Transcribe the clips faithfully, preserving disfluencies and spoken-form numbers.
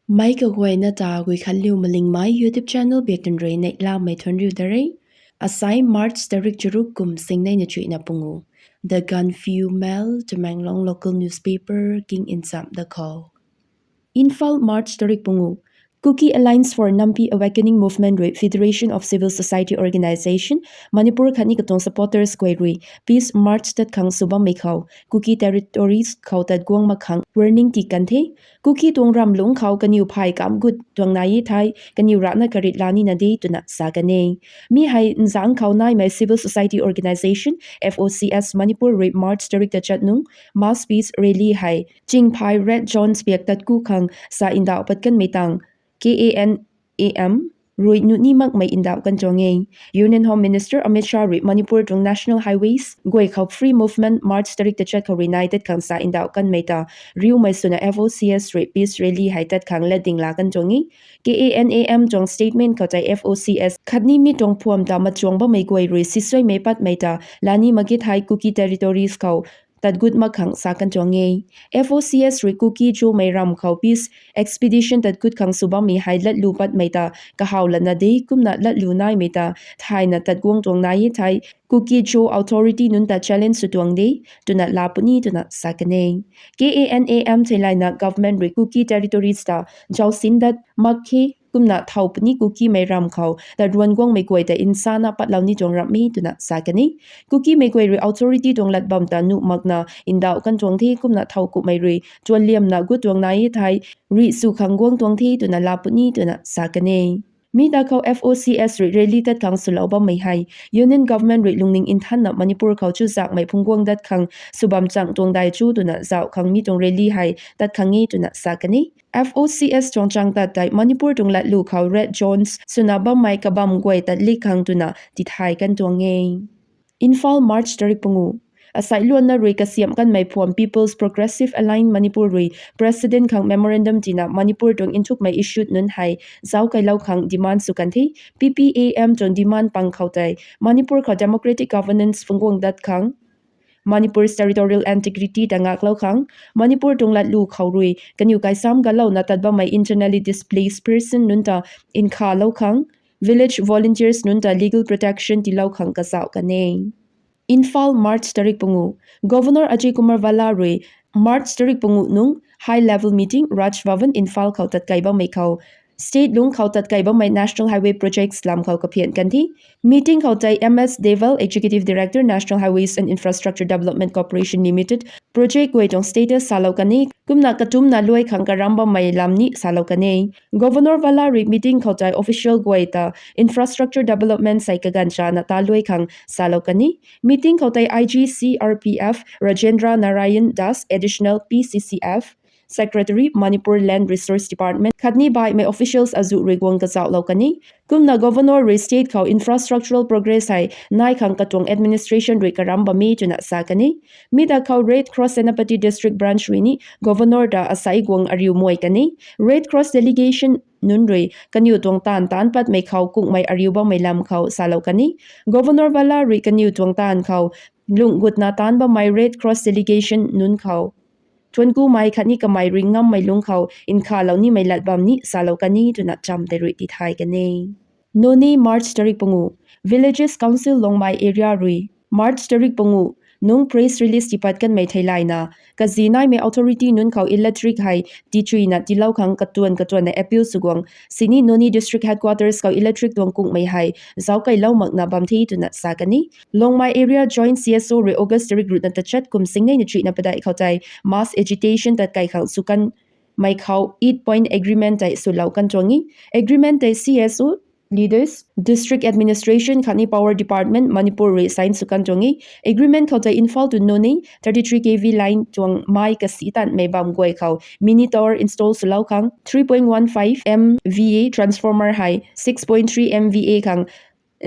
Mei kaguayna ta Guikhanliu Malingmei YouTube channel biak tun rui neihlamei thuanc riu da re. Asai March tarik charuk kum singneina chuihna pungu. The Gaanphiu Mail, Tamenglong local newspaper king nchamh da khou. Imphal, March tarik pungu. Kuki Alliance for Nampi Awakening Movement rui Federation of Civil Society Organization, Manipur khatni katuang supporters guay rui Peace March tat khang sw bammei khou Kuki Territories khou tat guang mak khang warning tii kan the. Kuki tuang ram lungc khou kaniw phay kamc gut tuang nai e thei, kaniw rana karit la nina de twna sa kan e. Mi hei nzangc khou naimei Civil Society Organization, F O Cs, Manipur rui March tarik ta chat nung mass peace rally hei Chingphai Red Zones biak tat ku khang sa ndauh pat kanmei tang K A N A M rui nuh ni makmei ndauh kan tuang e. Union Home Minister Amit Shah rui Manipur tuang National Highways guay khou Free Movement March tarik ta chat khou rui nai tat khang sa ndauh kanmei ta riumei swna F O Cs rui peace rally hei tat khang lat ding la kan tuang e. K A N A M tuang statement khou tei F O Cs khatni mi tuang phuam ta machuang bammei guay rui sisuaimei patmei ta la ni mak e thei Kuki Territories khou tat gut mak khang sa kan tuang e. F O Cs rui Kuki Zomei ram khou peace expedition tat gut khang sw bammei hei latlu patmei ta kahaw lana de kumna latlu naimei ta thayna tat guang tuang nai e thei Kuki Zo authority nunc ta challenge sw tuang de twna la puni twna sa kan e. K A N A M theilayna government rui Kuki Territories ta zausin dat mak khe kumna thow puni Kukimei ram khou tat ruan guangmei guay ta nsana patlou ni tuang ramh e twna sa kan e. Kukimei guay rui authority tuang lat bam ta nuh makna ndauh kan tuang the kumna thow kumhmei rui tuan liamna gut tuang nai e thei rih sw khang guang tuang the twna la puni twna sa kan e. Mi ta khou F O Cs rui rally tat khang swlou bammei hei Union Government rui lungning nthanna Manipur khou chuzakmei phungc guang dat khang sw bam chang tuang dai chu twna zauh khang mi tuang rally hei tat khang e twna sa kan e. F O Cs tuang chang tat tei Manipur tuang latlu khou Red Zones swna bammei kabam guay tat lik khang twna tithay kan tuang e. Imphal, March tarik pungu. Asai luanna rui kasiamh kanmei phuam People's Progressive Alliance Manipur rui President khang memorandum tina Manipur tuang nthukmei issue nunc hei zauckailou khang demand sw kan the. P P A M tuang demand pang khou tei Manipur khou democratic governance phungc guang dat khang, Manipur's territorial integrity ta ngaklou khang, Manipur tuang latlu khou rui kaniw kaisam galouna tat bammei internally displaced person nunc ta nkhalou khang, village volunteers nunc ta legal protection tiilou khang kazauh kan e. Imphal, March tarik pungu. Governor Ajay Kumar Bhalla rui March tarik pungu nung high level meeting Raj Bhavan Imphal khou tatkai bammei khou state lungc khou tatkai bammei national highway projects lam khou kaphian kan the. Meeting khou tei M S Deval, Executive Director, National Highways and Infrastructure Development Corporation Limited, project guay tuang status salou kan e, kumna katumna luai khang karam bammei lam ni salou kan e. Governor Bhalla rui meeting khou tei official guay ta infrastructure development sei kaganv chana ta luai khang salou kan e. Meeting khou tei I G C R P F Rajendra Narayan Das, Additional P C C F Secretary, Manipur Land Resource Department khatni baihmei officials azuh rui guang kazauhlou kan e. Kumna Governor rui state khou infrastructural progress hei nai khang katuang administration rui karam bam e twna sa kan e. Mi ta khou Red Cross Senapati District Branch rui ni Governor ta asai guang ariu muai kan e. Red Cross delegation nunc rui kaniw tuang taanv taanc patmei khou kungmei ariu bammei lam khou salou kan e. Governor Bhalla rui kaniw tuang taanv khou lungh gutna taanc bammei Red Cross delegation nunc khou thuanc kumei khatni kamei rui ngammei lungc khou nkhavlou nimei lat bam ni salou kan e twna cham tei rui tithay kan e. Noney, March tarik pungu. Villages Council Longmai area rui March tarik pungu nung press release tipat kanmei theilayna, kazi naimei authority nunc khou electric hei tichuina tiilou khang katuan katuanna appeal sw guang sini Noney District Headquarters khou electric tuang kungmei hei zauckailou makna bam the twna sa kan e. Longmai area Joint C S O rui August tarik ruhna tachat kum singneina chuihna padeih khou tei mass agitation tatkai khang sw kanmei khou eight point agreement tei swlou kan tuang e. Agreement tei C S O leaders, district administration khatni power department Manipur rui sign sw kan tuang e. Agreement khou tei Imphal to Noney thirty three K V line tuang mei kasi tanmei bam guay khou mini tower install swlou khang, three point one five M V A transformer hei six point three M V A khang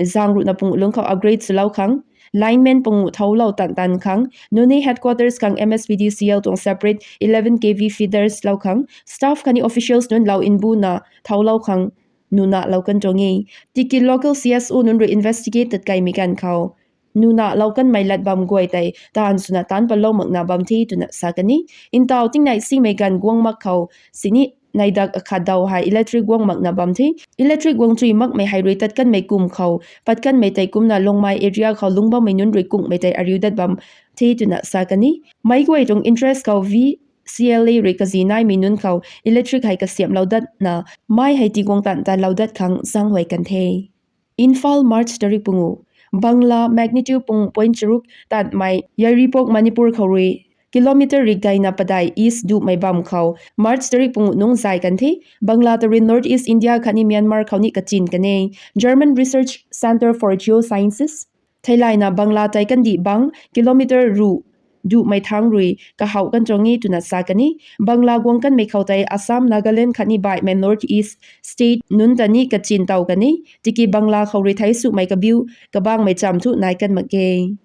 zang ruhna pungu lungc khou upgrade swlou khang, lineman pungu thoulou tan tan khang, Noney Headquarters khang M S P D C L tuang separate eleven K V feeders lou khang, staff khatni officials nunc lou mbuna thoulou khang nuhnahlou kan tuang e. Tiki local C S O nunc rui investigate tatkaimei ganv khou nuhnahlou kanmei lat bam guay tei taanv swna taanc patlou makna bam the twna sa kan e. Ntaw tingnai simei ganv guang mak khou sini neidak akhat daw hei electric guang makna bam the. Electric guang chui makmei hei rui tat kanmei kum khou pat kanmei tei kumna Longmai area khou lungc bammei nunc rui kunghmei tei ariu dat bam the twna sa kan e. Meic guay tuang interest khou V C L A rui kazi naimei nunc khou electric hei kasiamhlou datna, mei hei tiguang tan tanlou dat khang zaenghuay kan the. Imphal, March tarik pungu. Bangla magnitude pung point charuk tanmei Yairipok Manipur khou rui kilometer rikdeina padeih east duhmei bam khou March tarik pungu nungc zay kan the. Bangla ta rui North East India khatni Myanmar khou ni kachin kan e. German Research Centre for Geosciences theilayna Bangla tei kandih bang kilometer ruh duhmei thangc rui kahouh kan tuang e twna sa kan e. Bangla guang kanmei khou tei Assam, Nagaland khatni baihmei North East state nunc ta ni kachin tow kan e. Tiki Bangla khou rui theic sumei kabiu kabangmei cham thu nai kan mak ge.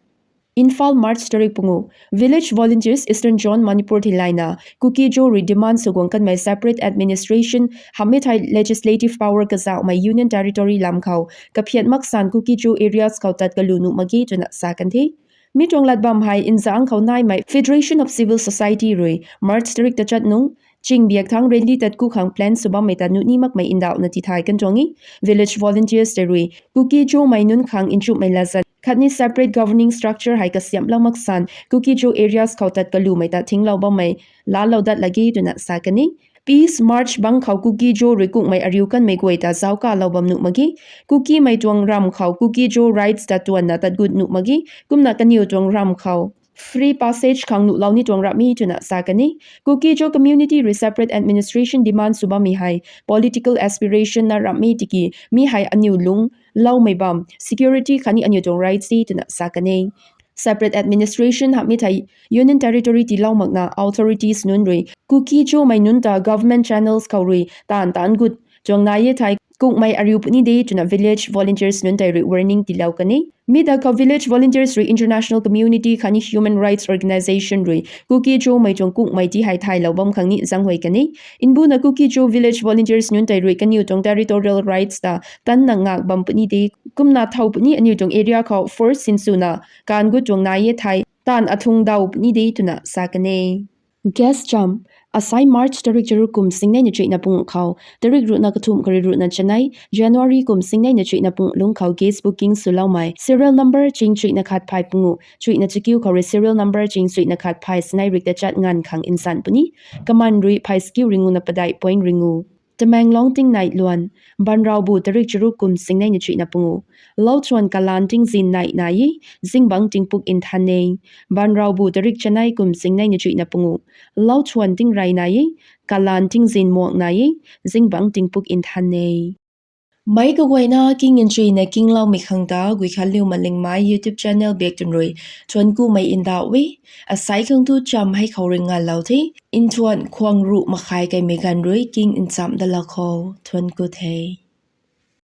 Imphal, March tarik pungu. Village Volunteers Eastern Zone Manipur theilayna Kuki-Zo rui demand sw guang kanmei separate administration hamhmei thei legislative power kazauhmei Union Territory lam khou kaphiat maksan Kuki-Zo areas khou tat kalu nuh mak ge twna sa kan the. Mi tuang lat bam hei nzaeng khou naimei Federation of Civil Society rui March tarik tachat nung chingbiak thangc rally tat ku khang plan sw bammei ta nuh ni makmei ndauhna tithay kan tuang e. Village Volunteers tei rui Kuki-Zomei nunc khang nchumhmei latzan khatni separate governing structure hei kasiamhlou maksan Kuki-Zo areas khou tat kalumei ta thinglou bammei laalou dat lak ge twna sa kan e. Peace March bang khou Kuki-Zo rui kunghmei ariu kanmei guay ta zauc kalou bam nuh mak ge. Kukimei tuang ram khou Kuki-Zo rights ta tuanna tat gut nuh mak ge. Kumna kaniw tuang ram khou free passage khang nuhlou ni tuang ramh e twna sa kan e. Kuki-Zo community rui separate administration demand sw bammei hei political aspiration na ramh e tiki mi hei aniw lung loumei bam security khatni aniw tuang rights e twna sa kan e. Separate administration hamhmei thei Union Territory tiilou makna authorities nunc rui Kuki-Zomei nunc ta government channels khou rui taanv taanc gut tuang nai e thei kunghmei ariu puni de twna Village Volunteers nunc tei rui warning tiilou kan e. Mi da khou Village Volunteers rui international community khatni human rights organisation rui Kuki-Zomei tuang kunghmei ti hei thaylou bam khang ni zaenghuay kan e. Mbuna Kuki-Zo Village Volunteers nunc tei rui kaniw tuang territorial rights ta tanna ngak bam puni de. Kumna thow puni aniw tuang area khou force sinswna kaanv gut tuang nai e thei taanv athung daw puni de twna sa kan e. Guest cham. Asai March tarik charuk kum singnei na chuihna pungu khou tarik ruhna kathumh kari ruhna chanei January kum singnei na chuihna pungu lungc khou guest booking swloumei serial number ching chuihna khat phay pungu chuihna chakiu khou rui serial number ching chuihna khat phay sinei rik tachat nganv khang nzan puni. Kaman rui phay chakiu ringu na padeih point ringu. Tamenglong tingnei luan. Banraubu tarik charuk kum singnei na chuihna pungu. Lauchuan kalan tingzin nei nai e, zingbangc tingpuk nthan e. Banraubu tarik chanei kum singnei na chuihna pungu. Lauchuan tingrey nai e, kalan tingzin muang nai e, zingbangc tingpuk nthan e. Meic kaguayna king nchuina kingloumei khang ta Guikhanliu Malingmei YouTube channel biak twn rui thuanc kumei ndauh e. Asai khang tu cham hei khou rui ngalou the. Nthuan khwang ruh makhai kaimei ganv rui king nchamh dalou khou thuanc ku the.